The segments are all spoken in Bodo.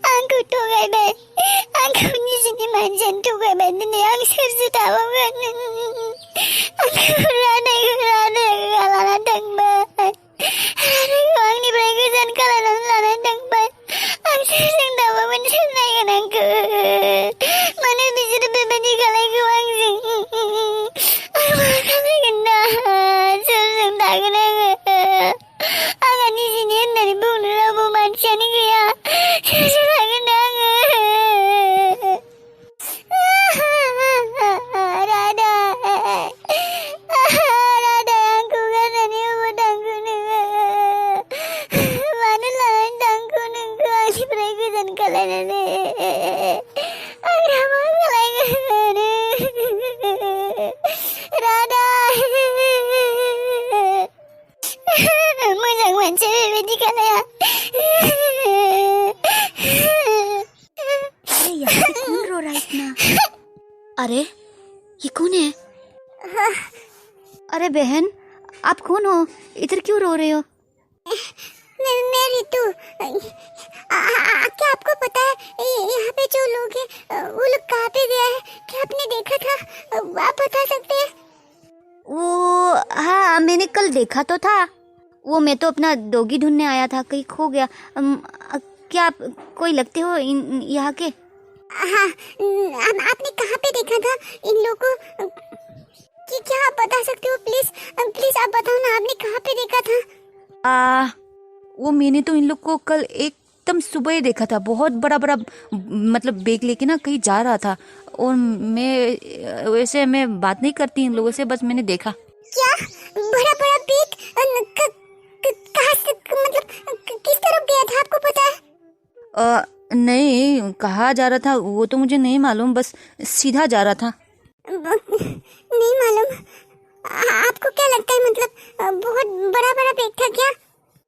आंखौ थगायबाय, आंखौ निजेनि मानसियानो थगायबाय। दिनै आं सोरजों थाबावगोन? आंखौ रानायखौ लानानै थांबाय, रानायखौ आंनिफ्राय गोजान खालामनानै लानानै थांबाय। आं सोरजों थाबावगोन? सोर नायगोन आंखौ? मानो बिसोरो बेबायदि खालायखो आंजों? आं मा खालायगोन दा? सोरजों थागोन आङो? आंहा निजेनि होननानै बुंनो रावबो मानसियानो गैया। सोरजों थागोन दा आङो? राधा, राधा, आंखौ गारनानै अबाव थांखो नोङो? मानो लानानै थांखो नोंखौ आंनिफ्राय गोजान खालायनानै? आं दा मा खालायगोन? राधा, मोजां मानसिया बेबायदि खालाया। अरे यहाँ पे कौन रो रहा है इतना? अरे ये कौन है? अरे बहन, आप कौन हो? इधर क्यों रो रहे हो? मैं रितु। क्या आपको पता है यहाँ पे जो लोग हैं वो लोग कहाँ पे गया है? क्या आपने देखा था? आप बता सकते हैं? वो हाँ, मैंने कल देखा तो था। वो मैं तो अपना डॉगी ढूंढने आया था, कहीं खो गया। क्या आप कोई लगते हो यहाँ के? हाँ, आपने कहाँ पे देखा था इन लोगों को? क्या आप बता सकते हो? प्लीज प्लीज आप बताओ ना, आपने कहाँ पे देखा था? वो मैंने तो इन लोग को कल एकदम सुबह ही देखा था। बहुत बड़ा बड़ा मतलब बैग लेके ना कहीं जा रहा था। और मैं बात नहीं करती इन लोगों से, बस मैंने देखा। क्या बड़ा बड़ा बैग? कहाँ से, मतलब किस तरफ गया था, आपको पता है? नहीं, कहाँ जा रहा था वो तो मुझे नहीं मालूम, बस सीधा जा रहा था। नहीं मालूम? आपको क्या लगता है, मतलब बहुत बड़ा बड़ा बैग था क्या?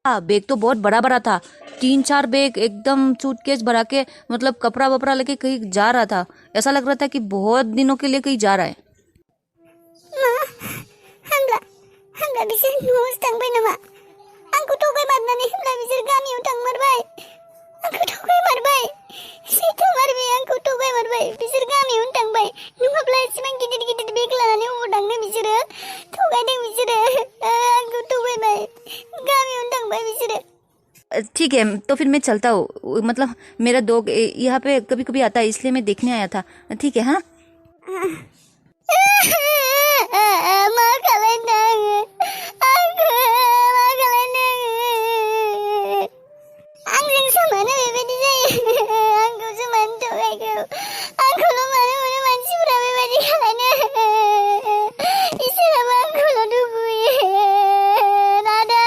हाँ, बैग तो बहुत बड़ा बड़ा था। 3-4 बैग एकदम सूटकेस भरा के, मतलब कपड़ा वपड़ा लेके कहीं जा रहा था। ऐसा लग रहा था कि बहुत दिनों के लिए कहीं जा रहा है। हमला बिसोर न'आवसो थांबाय नामा? आंखौ थगायमारनानै हमला बिसोर गामियाव थांमारबाय। आंखौ थगायमारबाय। सैथोमार बे, आंखौ थगायमारबाय। बिसोर गामियावनो थांबाय। नङाब्ला एसेबां गिदिर गिदिर बेग लानानै अबाव थांनो बिसोरो? थगायदों बिसोरो। आंखौ थगायबाय। गामियावनो थांबाय बिसोरो। ठीक है, तो फिर मैं चलता हूँ। मतलब मेरा डॉग यहाँ पे कभी कभी आता है, इसलिए मैं देखने आया था। ठीक है? हाँ, मा खालायनो आङो? आंखौ मा खालायनो आङो? आंजोंसो मानो बेबायदि जायो? आंखौसो मानो थगायखो? आंखौल' मानो मानसिफोरा बेबायदि खालायनो? इसोराबो आंखौल' दुखु होयो। राधा,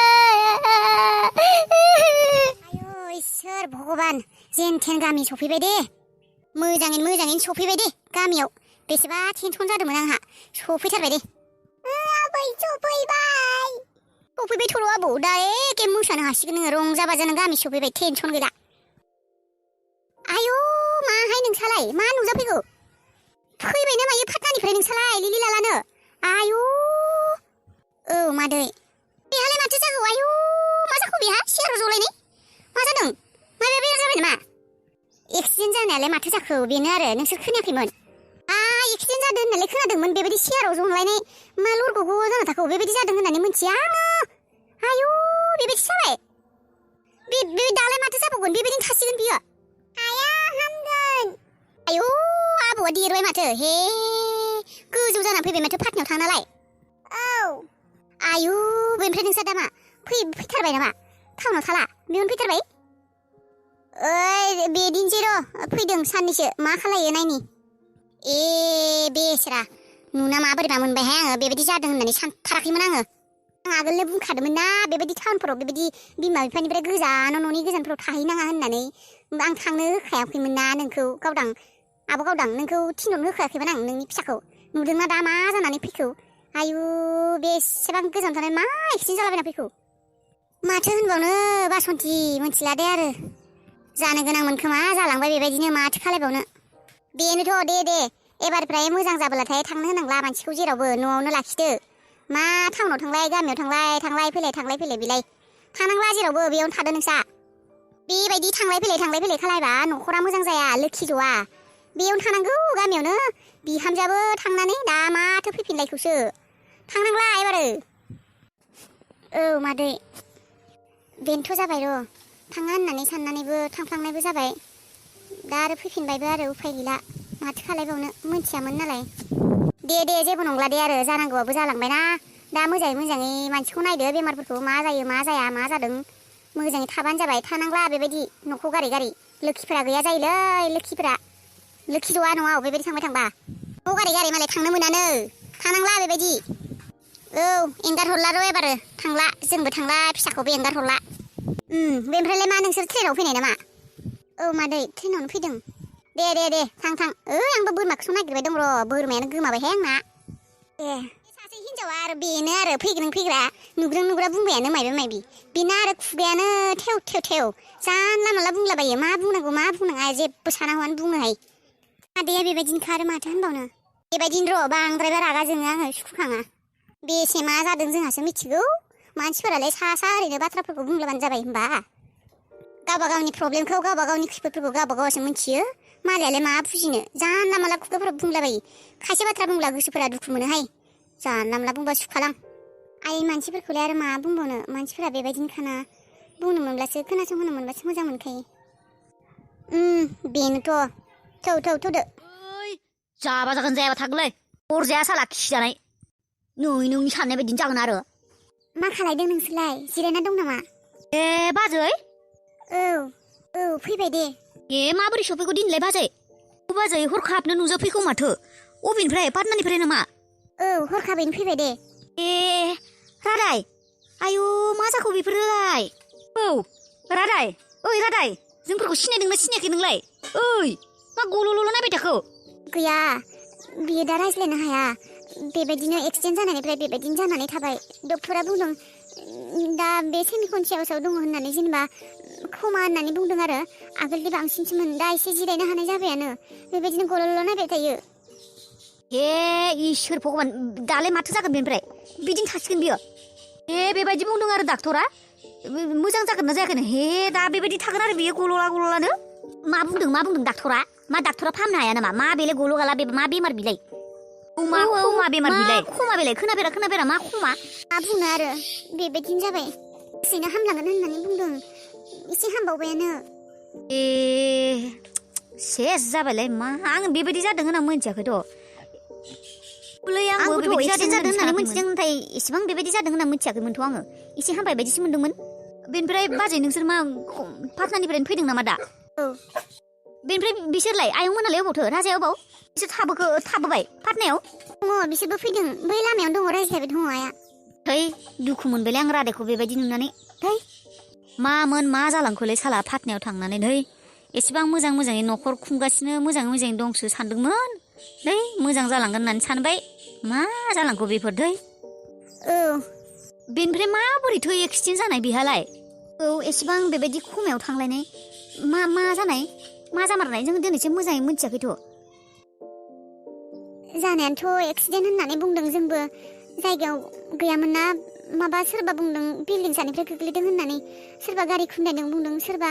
आयौ इसोर भगबान, जेन थेन गामि सफैबाय दे। मोजाङैनो सफैबाय दे गामियाव। बेसेबा टेनसन जादोंमोन आंहा। सफैथारबाय दे। आबै सफैबाय। सफैबायथ' आबौ, दा एखे मोसानो हासिगोन नोङो। रंजा बाजानो गामि सफैबाय, टेनसन गैला। आयौ माहाय नोंसालाय? मा नुजाफैगौ? फैबाय ना मायो फाटनानिफ्राय नोंसालाय लिलि लालानो? आयौ औ मादै, बेहालाय माथो जागौ? आयौ मा जाखो बेहा? सियाराव जलायनाय मा जादों? माबा बेराम जाबाय नामा? एक्सिडेन्ट जानायालाय माथो जाखो? बेनो आरो, नोंसोर खोनायाखैमोन? एक्सिडेन्ट जादों होननानै खोनादोंमोन। बेबायदि सियाराव जलायनाय मा लरग'गौ जाना थाखो? बेबायदि जादों होननानै मिथिया आङो। आयौ बेबायदि जाबाय? बे दालाय माथो जाबावगोन? बेबायदिनो थासिगोन बियो। आया हामगोन। आयौ आबौआ देरबाय माथो। हे गोजौ जाना फैबाय माथो फाटनायाव थांनालाय। औ आयु, बेनिफ्राय नोंस्रा दा मा फैथारबाय नामा? टाउनाव थाला? बेयावनो फैथारबाय? बेदिनोसै र', फैदों साननैसो। मा खालायो नायनि। बेसरा नुना माबोरैबा मोनबायहाय आङो। बेबायदि जादों होननानै सानथाराखैमोन आङो। आं आगोलनो बुंखादोंमोन ना, बेबायदि टाउनफोराव बेबायदि बिमा बिफानिफ्राय गोजानाव न'नि गोजानफोराव थाहैनाङा होननानै। आं थांनो होखायाखैमोन ना नोंखौ। गावदां आब' गावदां, नोंखौ थिनहरनो होखायाखैमोन आं नोंनि फिसाखौ। नुदोंना दा मा जानानै फैखौ? आयु बेसेबां गोजान थानाय मा एक्सिडेन्ट जालाबायना फैखौ? माथो होनबावनो बासन्ति, मोनथिला दे आरो। जानो गोनांमोन खोमा, जालांबाय बेबायदिनो। माथो खालायबावनो। बेनोथ' दे एबारनिफ्राय मोजां जाबोलाथाय थांनो होनांला मानसिखौ जेरावबो। न'आवनो लाखिदो। मा टाउनाव थांलाय गामियाव थांलाय फैलाय बेलाय थांनांला जेरावबो। बेयावनो थादो नोंसा। बेबायदि थांलाय फैलाय खालायबा न'खरा मोजां जाया लोखि ज'आ बेयावनो थानांगौ गामियावनो बिहामजोआबो थांनानै दा माथो फैफिनलायखौसो थांनांला एबारो औ मादै बेनोथ' जाबाय र' थाङा होननानै साननानैबो थांफ्लांनायबो जाबाय दा आरो फैफिनबायबो आरो उफाय गैला माथो खालायबावनो मोनथियामोन नालाय दे जेबो नंला दे आरो जानांगौआबो जालांबायना दा मोजाङै मानसिखौ नायदो बेमारफोरखौ मा जायो मा जाया मा जादों मोजाङै थाबानो जाबाय थानांला बेबायदि न'खौ गारै लोखिफोरा गैया जायोलै लोखि ज'आ न'आव बेबायदि थांबा न' गारै मालाय थांनो मोनानो थानांला बेबायदि औ एंगार हरला र' एबारो थांला जोंबो थांला फिसाखौबो एंगार हरला बेनिफ्रायलाय मा नोंसोर ट्रेनाव फैनाय नामा औ मादै ट्रेनावनो फैदों दे थां आंबो बोरमाखौसो नागिरबाय दं र' बोरमायानो गोमाबायहाय आंना सासे हिनजावा आरो बेनो आरो फैग्रा नुग्रा बुंबायानो मायबा बेना आरो खुगायानो थेव जानला माला बुंलाबायो मा बुंनांगौ मा बुंनाङा जेबो साना हौवानो बुङोहाय आदैया बेबायदिनोखा आरो माथो होनबावनो बेबायदिनो र' बांद्रायबा रागा जोङो आङो सुखुखाङा बेसे मा जादों जोंहासो मिथिगौ मानसिफोरालाय सा ओरैनो बाथ्राफोरखौ बुंलाबानो जाबाय होनबा गावबा गावनि प्रब्लेमखौ गावबा गावनि खैफोदफोरखौ गावबा गावसो मिथियो मालायालाय मा बुजिनो जानला माला खुगाफोराव बुंलाबायो खायसे बाथ्रा बुंब्ला गोसोफोरा दुखु मोनोहाय जानला माला बुंबा सुखालां आइ मानसिफोरखौलाय आरो मा बुंबावनो मानसिफोरा बेबायदिनोखाना बुंनो मोनब्लासो खोनासंहोनो मोनब्लासो मोजां मोनखायो बेनोथ' थौदो जाबा जागोन जायाबा थागोनलै अरजाया साला खिजानाय नोंनि साननाय बायदिनो जागोन आरो मा खालायदों नोंसोरलाय जिरायना दं नामा ए बाजै औ फैबाय दे माबोरै सफैगौ दिनैलाय बाजै हरखाबनो नुजाफैगौ माथो अबेनिफ्राय पाटनानिफ्राय नामा औ हरखाबैनो फैबाय दे रादाय आयु मा जाखो बेफोरोलाय औ रादाय जोंफोरखौ सिनायदोंना सिनायाखै नोंलाय मा गल'ल' नायबाय थाखो गैया बियो दा रायज्लायनो हाया बेबायदिनो एक्सिडेन्ट जानायनिफ्राय बेबायदिनो जानानै थाबाय डक्टरा बुंदों दा बे सेमिकनसियासआव दङ होननानै जेनेबा खोमा होननानै बुंदों आरो आगोलनि बांसिनसोमोन दा एसे जिरायनो हानाय जाबायानो बेबायदिनो गल'ल' नायबाय थायो इसोर भगबान दालाय माथो जागोन बेनिफ्राय बिदिनो थासिगोन बियो बेबायदि बुंदों आरो डाक्टरा मोजां जागोन ना जायाखैनो दा बेबायदि थागोन आरो बियो गल'लानो मा बुंदों डाक्टरा मा डाक्टरा फाहामनो हाया नामा मा बेलाय गल' गाला मा बेमार बिलाय खमा बेमार बिलाय खमा बेलाय खोनाफेरा मा खमा मा बुंनो आरो बेबायदिनो जाबाय दसेनो हामलांगोन होननानै बुंदों एसे हामबावबायानो सेस जाबायलाय मा आं बेबायदि जादों होनना मोनथियाखैथ' आंबो बेबायदि जादों होननानै मोनथिदों नाथाय एसेबां बेबायदि जादों होनना मिथियाखैमोनथ' आङो एसे हामबाय बायदिसो मोनदोंमोन बेनिफ्राय बाजै नोंसोर मा पाटनानिफ्रायनो फैदों नामा दा बेनिफ्राय बिसोरलाय आयं मोनालाय अबावथो राजाया अबाव बिसोर थाबोबाय पाटनायाव दङ बिसोरबो फैदों बै लामायावनो दङ रायज्लायबाय दङ आया दुखु मोनबायलाय आं रादायखौ बेबायदि नुनानै मामोन मा जालांखोलाय साला पाटनायाव थांनानै एसेबां मोजाङै न'खर खुंगासिनो मोजाङै दंसो सानदोंमोन मोजां जालांगोन होननानै सानबाय मा जालांखो बेफोर बेनिफ्राय माबोरैथ' एक्सिडेन्ट जानाय बिहालाय एसेबां बेबायदि खमायाव थांलायनाय मा जानाय मा जामारनाय जों दिनैसो मोजाङै मिथियाखैथ' जानायानोथ' एक्सिडेन्ट होननानै बुंदों जोंबो जायगायाव गैयामोन ना माबा सोरबा बुंदों बिल्डिं सानिफ्राय गोग्लैदों होननानै सोरबा गारि खुन्दायदों बुंदों सोरबा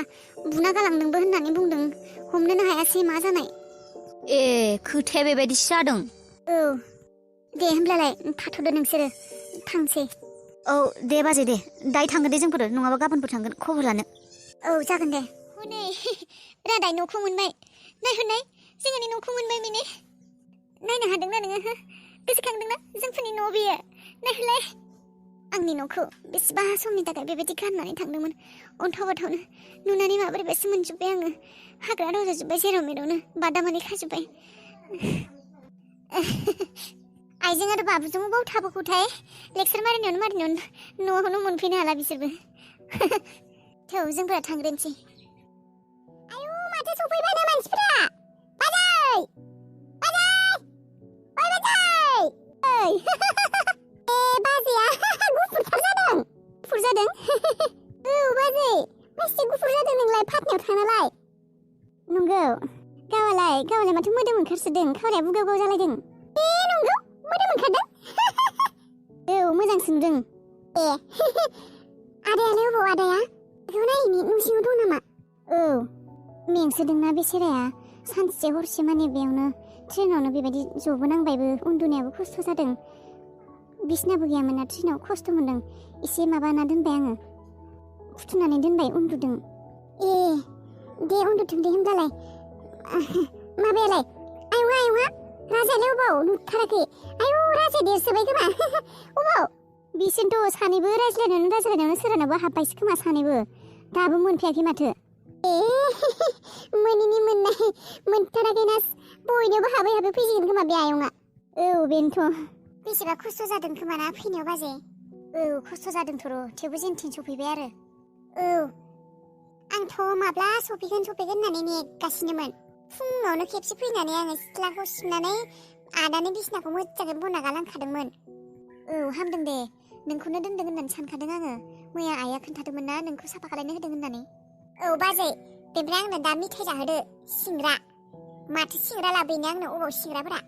बुना गालांदोंबो होननानै बुंदों हमनोनो हायासै मा जानाय खोथाया बेबायदिसो जादों दे होमब्लालाय थाथ'दो नोंसोरो थांसै दे बाजै दे दायो थांगोन दे जोंफोर नङाबा गाबोनफोर थांगोन खबर लानो जागोन दे हनै रादाय न'खौ मोनबाय नायहरनाय जोंनि न'खौ मोनबाय मिने नायनो हादोंना नोङो गोसोखांदोंना जोंफोरनि न' बियो नायहरलाय आंनि न'खौ बेसेबा समनि थाखाय बेबायदि गारनानै थांदोंमोन अन्थाव बाथावनो नुनानै माबोरैबासो मोनजोब्बाय आङो हाग्रा रज'जोब्बाय जेराव मेरावनो बादामालि खाजोब्बाय आइजों आरो बाबुजों बाव थाबोखौथाय लेक्सार मारिनायावनो न'आवनो मोनफैनो हाला बिसोरबो थौ जोंफोरा थांग्रोनोसै आयु माथो सफैबायनो मानसिफोरा बाजैया गुफुर जादों बाजै मासे गुफुर जादों नोंलाय पाटनायाव थांनालाय नंगौ गावालाय माथो मोदोम ओंखारसोदों खावलाया बुगाव जालायदों नंगौ मोदोम ओंखारदों मोजां सोंदों आदायालाय अबाव आदाया बेखौ नायैनि न' सिङाव दं नामा औ मेंसोदोंना बेसेराया सानसे हरसे माने बेयावनो ट्रेनावनो बेबायदि जबोनांबायबो उन्दुनायाबो खस्थ' जादों बिसनाबो गैयामोन ना ट्रेनाव खस्थ' मोनदों एसे माबाना दोनबाय आङो फुथुनानै दोनबाय उन्दुदों ए दे उन्दुथों दे होमब्लालाय माबायालाय आयौहा राजायालाय अबाव नुथाराखै आयौ राजाया देरसोबाय खोमा अबाव बिसोरथ' सानैबो रायज्लायनायावनो सोरहानाबा हाबबायसो खोमा सानैबो दाबो मोनफैयाखै माथो ए मोनैनि मोनथाराखैना बयनियावबो हाबै फैसिगोन खोमा बे आयंआ औ बेनोथ' बेसेबा खस्थ' जादों खोमा ना फैनायाव बाजै औ खस्थ' जादोंथ' र' थेवबो जेनथेन सफैबाय आरो औ आंथ' माब्ला सफैगोन होननानै नेगासिनोमोन फुङावनो खेबसे फैनानै आङो सिथ्लाखौ सिबनानै आदानि बिसनाखौ मोजाङै बना गालांखादोंमोन औ हामदों दे नोंखौनो दोनदों होननानै सानखादों आङो मैया आइया खोन्थादोंमोन ना नोंखौ साफा खालायनो होदों होननानै औ बाजै बेनिफ्राय आंनो दा मिथाइ जाहोदो सिंग्रा माथो सिंग्रा लाबोयोनो आंनो अबाव सिंग्राफोरा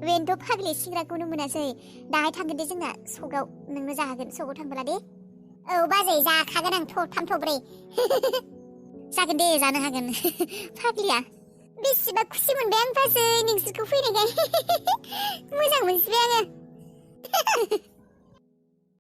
बेनोथ' फाग्लि सिंग्राखौनो मोनासै दाहाय थांगोन दे जोंना सकआव नोंनो जाहोगोन सकआव थांबोला दे औ बाजै जाखागोन आं थ'थाम थ'ब्रै जागोन दे जानो हागोन फाग्लिया बेसेबा खुसि मोनबाय आं बाजै नोंसोरखौ फैनायखाय मोजां मोनसिबाय आङो